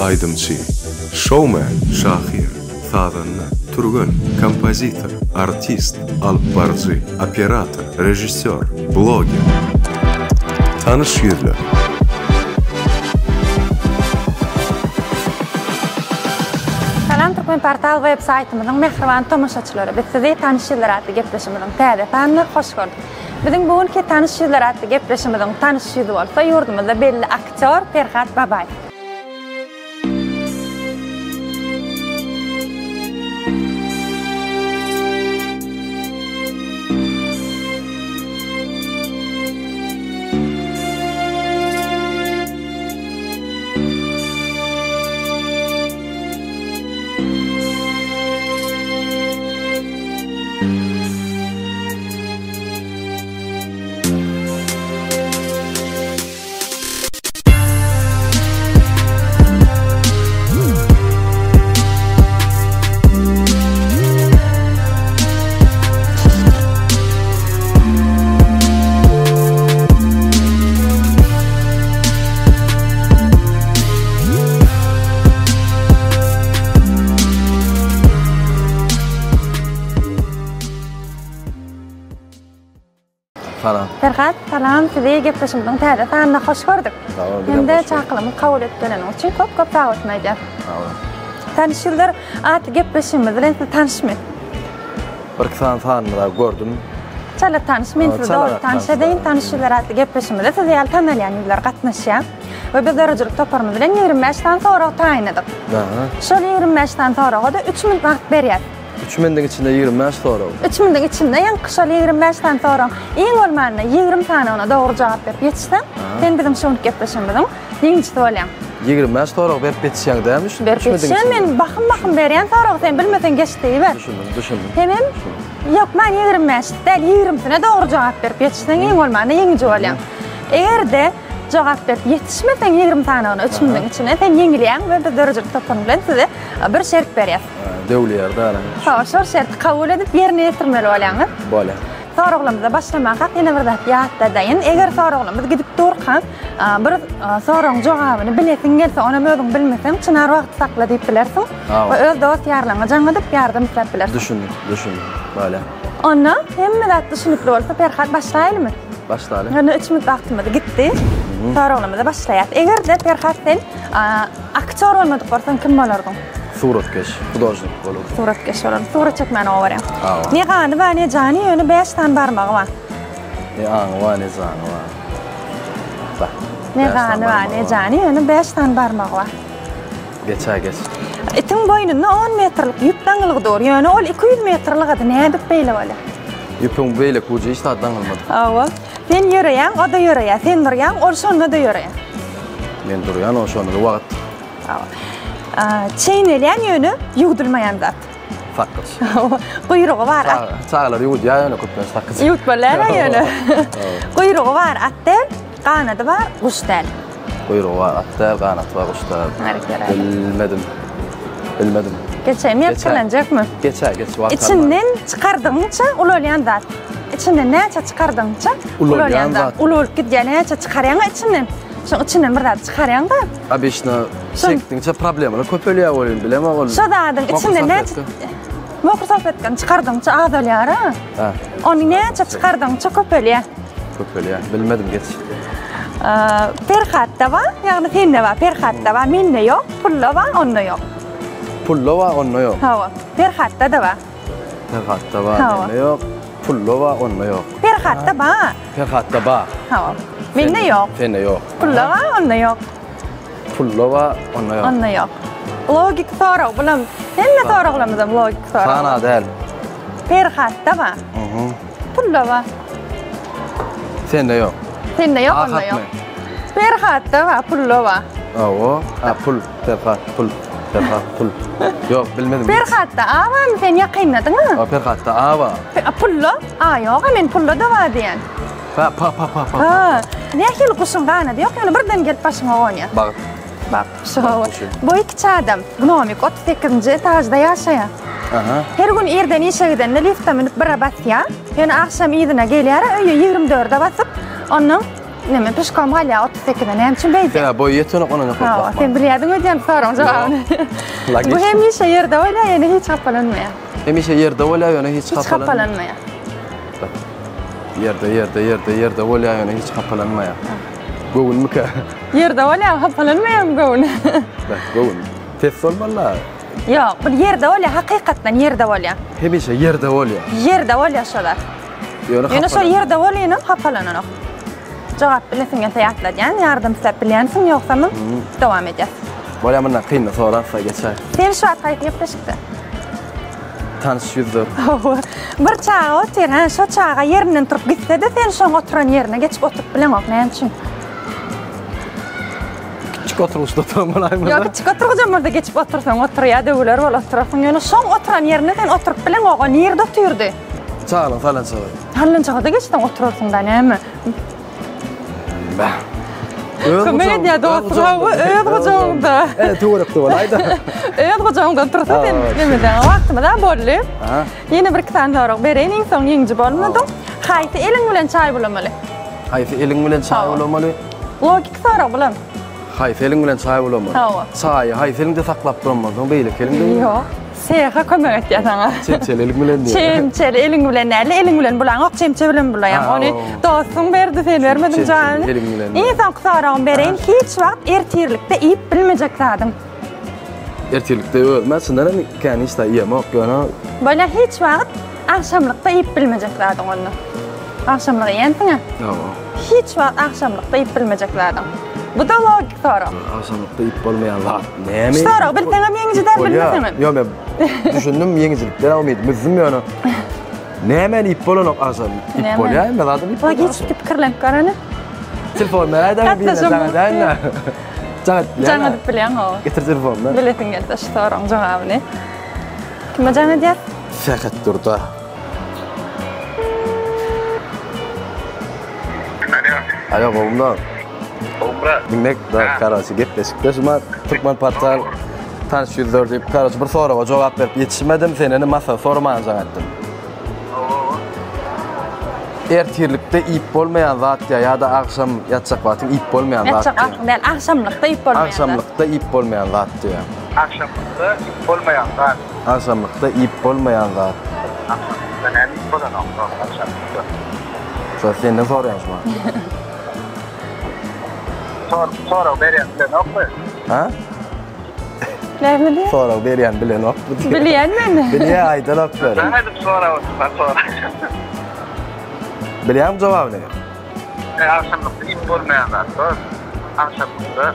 Aýdymçy, şoumen, şahyr, sazanda, türgen, kompozitor, artist, alypbaryjy, operator, režissýor, bloger. Tanyş ýüzler. Salam Türkmenportal web saýtymyzyň mähriban tomaşaçylary! Biz sizi Tanyş ýüzler atly gepleşigimiziň täze sanynda hoş gördük. Biziň bu günki Tanyş ýüzler atly gepleşigimiziň tanyş ýüzi bolsa ýurdumyzda belli aktýor Perhat Babaýew. Salam. Perhat, salam. Sizi gepleşigimiziň täze sanynda hoş gördük. Sag bol, bizem Hem-de hoş gördük. çakylygymyzy kabul edip geleniňiz üçin köp-köp sag bolsun aýdýas. Sag boluň. Tanyş ýyllar atly gepleşigimiz bilen siz tanyşmy? Bir-iki sany sanymyzy gördüm. Çala tanyş, men sizi dogry tanyş edeýin. Tanyş ýüzler atly gepleşigimize siz ýaly tanalýan ýüzler gatnaşýar. We biz döredijilik toparymyz bilen 25 sany sorag taýynladyk. Şol 25 sany soraga-da 3 minut wagt berýäs. 3 minutiň içinde 25 sorag. 3 minutiň içinde ýaňky şol 25 sany soragyň iň bolmanda 20 sanyna dogry jogap berip ýetişseň, sen biziň şu günki gepleşigimiziň Ýeňijisi bolýaň. 25 sorag berip ýetişýäň dämi şunu? Berip ýetişýän men bahym-bahym berýän soragy sen bilmeseň geç diýiber. Düşündim, düşündim. Hemem ýok men 25 däl 20-sine dogry jogap berip ýetişseň iň bolmanda ýeňiji bolýaň. Eger-de jogap berip ýetişmeseň 20 sanygyna 3 minutiň içinde sen ýeňilýäň we biz döredijilik topary bilen size bir şert berýäs. Döwülýär däl. Hawa, şol şerti kabul edip ýerine ýetirmeli bolýaňyz. Bolýar. Soraglarymyza başlamanka ýene bir zat ýatladaýyn. Eger soraglarymyz gidip durka, bir soragyň jogabyny bilesiň gelse, onam özüň bilmeseň, Çynar wagty sakla diýip bilersiň we öz dost-ýarlaryňa jaň edip ýardam isläp bilersiň. Düşündim, düşündim. Bolýar. Onda hemme zat düşünikli bolsa, Perhat başlaýalymy? Başlaly. Onda üç minut wagtymyz gitdi. Soraglarymyza başlaýas. Eger-de Perhat sen aktýor bolmadyk bolsaň kim bolardyň? Suratkeş, hudožnik bolardy. Suratkeş bolardy. Surat çekmäni gowy görýäň. Hawa. Ne gany bar, ne jany, ýöne bäş sany barmagy bar. Ne aňy bar, ne jany bar. Bak. Ne gany bar, ne jany, ýöne bäş sany barmagy bar. Geç-ä geç. Itiň boýnunda on metrlik ýüp daňylgy dur, ýöne ol 200 metrligady, nädip beýle bolýar? Ýüpüň beýleki ujy hiç zat daňylmady. Hawa. Sen ýöreýäň, o-da ýöreýär. Sen durýaň, ol şonda-da ýöreýär. Men durýan, o şonda-da wagt. Çeýnelýän ýöne ýuwdulmaýan zat. Sakgyç. Guýrugy bar at. Çagalar ýuwudýar ýöne köplenç sakgyç. Ýuwutmaly däl ýöne. Guýrugy bar at däl, ganady bar guş däl. Guýrugy bar at däl, ganaty bar guş däl. Bilmedim. Bilmedim. Geçeýin, men pikirlenjekmi? Geçä, geç wagt. Içinden çykardygyňça ulalýan zat. Içinden näçe çykardygyňça ulalýan zat. Ulalyp gidýär, näçe çykarýaň içinden. Şoň içinden bir zat çykarýaň-da. Obyçno çekdiňçe problemalar köpelýär welin bilemok ol. Şo zadyň içinden näçe Mokry salfetkany çykardygyňça azalýar-a. Hä. Ony näçe çykardygyňça köpelýär. Köpelýär. Bilmedim geç. Perhatda bar, ýagny sende bar, Perhatda bar, mende ýok, pulda bar, onda ýok. Pulda bar, onda ýok. Hawa. Perhatda-da bar. Perhatda bar, mende ýok. Pulda bar, onda ýok. Perhatda bar. Perhatda bar. Hawa. Mende ýok. Sende ýok. Pulda bar, onda ýok. Pulda bar, onda ýok. Onda ýok. Logiki sorag bulam. Hemme soraglarymyzam logiki sorag. Sana däl. Perhatda bar. Mhm. Pulda bar. Sende ýok. Sende ýok, onda ýok. Perhatda bar, pulda bar. Hawa, ha pul, Perhat, pul. Perhat pul. Ýok, bilmedim. Perhatda A barmy? Sen ýakynladyň-a. A, Perhatda A bar. Pulda A ýok-a, men pulda-da bar diýen. Ha, pa, pa, pa, pa. Ha, nähili guşuň ganady ýok, ýöne birden gelip başyňa gonýar. Bagt. Bagt guşy, hawa. Boýy kiçi adam, gnomik, 38-nji etažda ýaşaýar. Aha. Her gün irden işe gidende lifte münüp bire basýar. Ýöne agşam yzyna gelýär, öýe 24-e basyp, ondan neme, pişkom galýar 38. 8-e näme üçin beýdýär? Ýa boýy ýetenok ondan ýokary Hawa, sen bilýärdiň öýdýän bu soragyň jogabyny. Bu hemişe ýerde bolýar, ýöne hiç hapalanmaýar. Hemişe ýerde bolýar, ýöne hiç Hiç hapalanmaýar. Ýerde, ýerde, ýerde, ýerde bolýar, ýöne hiç hapalanmaýar. Göwünmikä? Ýerde bolýar, hapalanmaýarmy göwün? Beh, göwün. Ses bolmaly-la. Ýok, bu ýerde bolýar, hakykatdan ýerde bolýar. Hemişe ýerde bolýar. Ýerde bolýar şolar. Ýöne Ýöne şol ýerde bolýanam hapalananok. Jogap bilesiň gelse ýatladýan, ýardam isläp bilýänsiň, ýogsamam dowam edýäs. Bolýa mundan kynny sorarsa geçäý. Sen şu wagt haýsy gepleşikde? Tanyş ýüzler. Hawa. Bir çaga otyr, hä, şo çaga ýerinden turup gitse-de sen şoň oturan ýerine geçip oturyp bileňok, näme üçin? Kiçjik oturgyçda oturan bolaýmasa. Ýok, kiçjik oturgyjam bolsa geçip otursaň oturýar, döwüler bol oturarsyň. Ýöne şoň oturan ýerinde sen oturyp bileňok, o nirde otyrdy? Çagalyň sallançagy. Sallançaga-da geçseň oturarsyň-da, näme? Bäh. Öz Kömek edýär dostum, hawa, öz gujagyňda. E, töwerekde bolaýda. Öz gujagyňdan tursa sen nemeden wagtymyz-a boldy. Ýene bir iki sany sorag bereýin, iň soň ýeňiji bolmadyň. Haýsy eliň bilen çaý bulamaly? Haýsy eliň bilen çaý bulamaly? Logiki sorag bulam. Haýsy eliň bilen çaý bulamaly? Hawa. Çaýy haýsy eliňde saklap duran bolsaň, beýleki eliňde. Ýok. Seha kömek etýär saňa. Çemçeli eliň bilen diýýär. Çemçeli eliň bilen däl, eliň bilen bulaňok, çemçe bilen bulaýaň. Ony dostuň berdi, sen bermediň janyny. Eliň bilen. Iň soňky soragymy bereýin, hiç wagt ertirlikde iýip bilmejek zadyň. Ertirlikde özüm çyndan hem kän hiç zat iýemok, ýöne Bolýa hiç wagt agşamlykda iýip bilmejek zadyň onda. Agşamlyk iýensiň-ä? Hawa. Hiç wagt agşamlykda iýip bilmejek zadyň. Bu-da logik sorag. Agşamlykda iýip bolmaýan zat näme? Şu soragy bilseňem ýeňiji däl, bilmeseňem. Ýok, men düşündim, ýeňijilikden umydym üzdüm ýöne. Nämäni iýip bolanok agşam? Iýip bolýar hemme zadyny iýip bolýar. Logiki pikirlenip göreni. Telefon beräýdä birine jaň edäýin-dä. Jaň edip bilýäň. Jaň edip bilýäň, hawa. Getir telefonyny. Bilesiň gelse şu soragyň jogabyny. Kime jaň edýäs? Sähetdurda. Alo, gowumlar. Gowumlar. Diňle, da, karaçy, gepleşikde şuma Türkmen portal tanyş ýüzler diýip, karaçy bir soraga jogap berip ýetişmedim, sen indi masa sorman jaň etdim. Ertirlikde iýip bolmaýan zat ýa ýa-da agşam ýatjak wagtyň iýip bolmaýan zat. Ýatjak wagtyň däl, agşamlykda iýip bolmaýan zat. Agşamlykda iýip bolmaýan zat diýýär. Agşamlykda iýip bolmaýan zat. Agşamlykda iýip bolmaýan zat. Agşamlykda näme iýip bolanok agşamlykda? Şo senden soraýan şu wagt. Sor, sorag berýän bilenokmy? Ha? Näme diýýär? Sorag berýän bilenokmy diýýär. Bilýän men. Bilýär, aýdanok beri. Näme edip sorag otursa sorag. Bilýäňmi jogabyny? E, agşamlykda iýip bolmaýan zat bar. Agşamlykda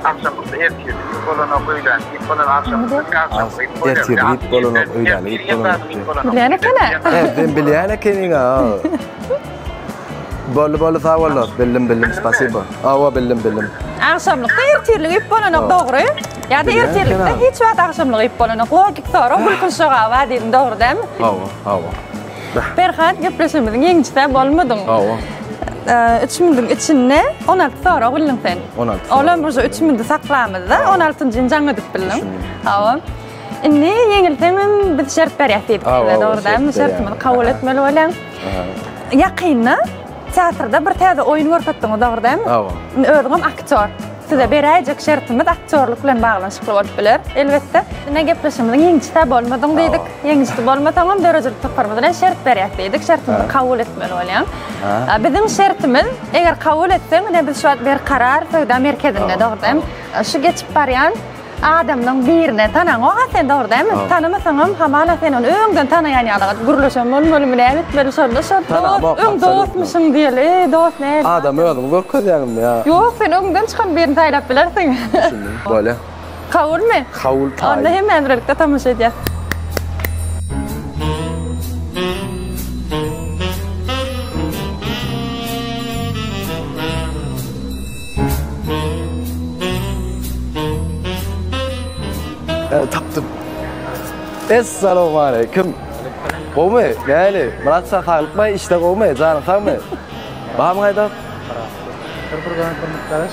agşamlykda ertir iýip bolanok, öýlän iýip bolan agşamlykda diňe agşamlyk iýip bolýar. Ertir iýip bolanok, öýlän iýip bolanok. Bilýän eken-ä. E, sen bilýän ekeniň-ä. Boldy, boldy, sag bol dost. Bildim, bildim, spasibo. Hawa, bildim, bildim. Agşamlykda ertirlik iýip bolanok, dogry. Ýa-da ertirlikde hiç wagt agşamlyk iýip bolanok. Logik sorag, gülkünç jogaby bar diýdim, dogry dälmi? Hawa, hawa. Perhat, gepleşigimiziň ýeňijisi bolmadyň. Hawa. Üç minutiň içinde 16 sorag bildiň sen. 16 sorag. Olam uje üç minuty saklamyzda 16-njyny jaň edip bildiň. Hawa. Indi ýeňilseňem biz şert berýäs diýdik size, dogry dälmi? Şertimizi kabul etmeli bolýaň. Ýakynda teatrda bir täze oýun görkezdiňiz, dogry dälmi? Hawa. Indi özüňem aktýor. Size beräýjek şertimiz aktýorlyk bilen baglanyşykly bolup biler, elbetde. Ine gepleşigimiziň ýeňijisi-ä bolmadyň diýdik. Ýeňijisi bolmasaňam döredijilik toparymyz bilen şert berýäs diýdik. Şertimizi kabul etmeli bolýaň. Biziň şertimiz, eger kabul etseň, ine biz şu wagt Berkarar söwda merkezinde, dogry dälmi? Şu geçip barýan Adamlaň birine tanaňok-a sen dogry dälmi? Tanamasaňam hamala sen ony öňden tanaýan ýaly gaty gürleşen bolmalymy näme etmeli şonda şol dost öň dostmuşyň diýeli eý dost näme? Adamy özüň görkezýäňmi ýa? Ýok sen öňden çykan birini saýlap bilersiň. Düşündim. Bolýa. Kabulmy? Kabul taýyn. Onda hemmämiz birlikde tomaşa edýäs. Tapdym. Essalamualeýkum. Gowmy? Näli? Myrat jan saglykmy? Işler gowmy? Janyň sagmy? Barmy gaýda? Bir bir zat bir garaş.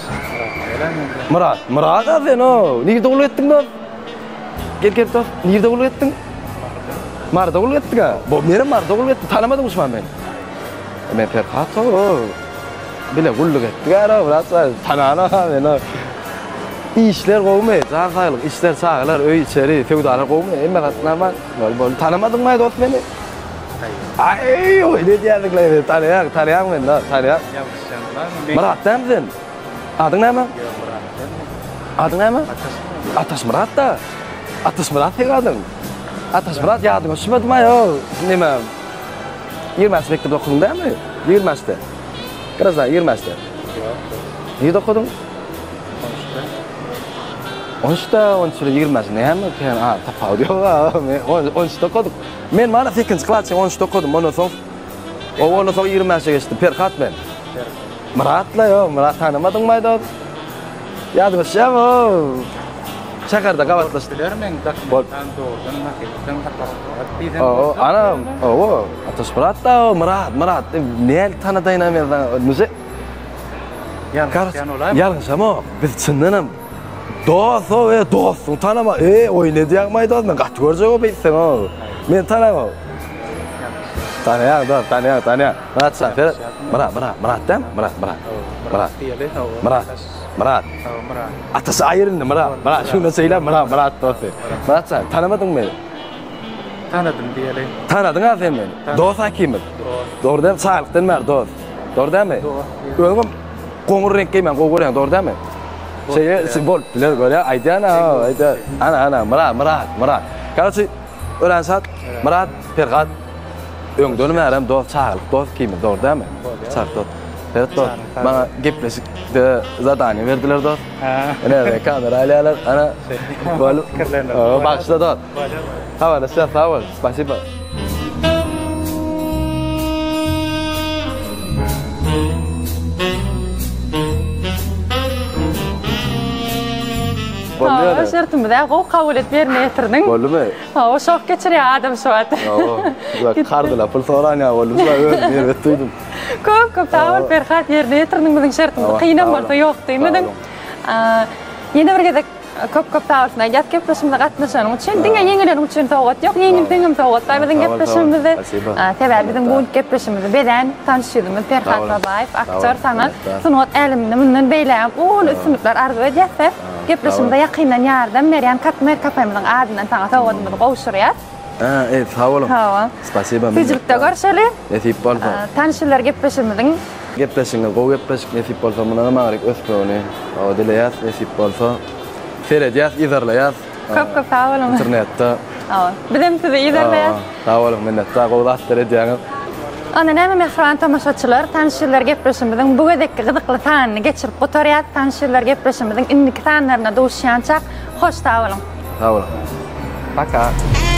Myrat, Myrat a sen o. Nirde gulluk etdiň dost? Gel gel dost. Nirde gulluk etdiň? Maryda gulluk etdiň a. Bo, menem Maryda gulluk etdim. Tanamadyňmy şu meni? Men Perhat o. Bile gulluk etdik ara brat tanana meni. Işler gowumy? Jan saglyk, işler, çagalar, öý içeri, söwdalar gowumy? Hemme zat normal. Bol bol. Tanamadyňmy dost meni? Aý, oý, ne diýýärdiňle meni? Tanaýaň, tanaýaň meni, da, tanaýaň. Myrat dämi sen? Adyň näme? Adyň näme? Ataşmyrat da. Ataşmyrat seň adyň. Ataşmyrat ýadyňa düşmedimi aý, neme? Ýigrimi mekdepde okadyň dämi? Ýigrimi Biraz daha ýigrimi Nirede okadyň? On üçde. On üçde, on üç bilen 25 näme kän a tapawudy ýok a. Men on üçde okadyk. Men mana sekizinji klas çenli on üçde okadym. Ondan soň o ondan soň 25-e geçdim. Perhat men. Myratla ýok, Myrat tanamadyňmy aýda? Ýadyňa düşýärmi o? Şäherde gabatlaşdyk. Biler men dokumentdan dogrudan hakykatdan Ataşmyrat diýseň. O, ana, o, Ataşmyrat da o, Myrat, Myrat. Näl tanadaýyn men sana? Nuje? Ýalňyşýan bolaýma? Ýalňyşamok. Biz çyndanam dost o, e, dostuň tanama. E, oýun edýäňmi dost? Men gaty görjek o beýtseň o. Men tanamok. Tanaýaň dost, tanaýaň, tanaýaň. Myrat jan, seret. Myrat, Myrat, Myrat dämi? Myrat, Myrat. Myrat. Myrat. Myrat. Myrat. Atasy aýyr indi Myrat. Myrat şunda şeýle Myrat, Myrat dosty. Myrat jan, tanamadyňmy meni? Tanadym diýeli. Tanadyň-a sen meni. Dost akimiz. Dost. Dogry dämi? Çagalykdan bäri dost. Dogry dämi? Dost. Özüňem goňur reňk geýmän gowy görýäň, dogry dämi? Şeýle bolup biler, görýä, aýdýan-a, aýdýan. Ana, ana, Myrat, Myrat, Myrat. Karoçi, örän şat, Myrat, Perhat. Öňden bärem dost, çagalyk dost kimiz, dogry dämi? Çagalyk dost. Seret dost, maňa gepleşikde zadaniýa berdiler dost. Ine, kamera alýarlar, ana. Bolup. Bagyşla dost. Habarlaşýas, sag bol. Spasiba. Hawa, şertimizi gowy kabul edip ýerine ýetirdiň. Boldumy? Hawa, şok geçirýär adam şu wagt. Hawa, bular kardyla pul soran ýaly boldy. Şular özüm erbet duýdum. Köp köp sag bol Perhat, ýerine ýetirdiň biziň şertimizi. Kynam bolsa ýok diýmediň. Ýene bir gezek Köp köp sag bolsun aýdýas gepleşigimize gatnaşanyň üçin. Diňe ýeňileniň üçin sowgat ýok, ýeňilseňem sowgat bar biziň gepleşigimizde. Sebäbi biziň bu günki gepleşigimizi bezän tanyş ýüzümiz Perhat Babaýew, aktýor saňa sungat äleminde mundan beýlägem uly üstünlikler arzuw edýäs we gepleşigimize ýakyndan ýardam berýän Katmer kafemyzyň adyndan saňa sowgadymyzy gowşurýas. Hä, eý, sag boluň. Hawa. Spasiba. Süýjülikde görşeli. Nesip bolsa. Tanyş ýüzler gepleşigimiziň. Gepleşigiňiz gowy gepleşik nesip bolsa mundanam aňryk ösmegini dileýäs nesip bolsa. Seredýäs yzarlaýas. Köp köp sag boluň. Internetde. Hawa. Bizem sizi yzarlaýas. Sag boluň minnetdar gowy zatlar edýäňiz. Onda näme mähriban tomaşaçylar, Tanyş ýüzler gepleşigimiziň bu gezekki gyzykly sanyny geçirip gutarýas. Tanyş ýüzler gepleşigimiziň indiki sanlarynda duşýançak hoş sag boluň. Sag boluň. Paka.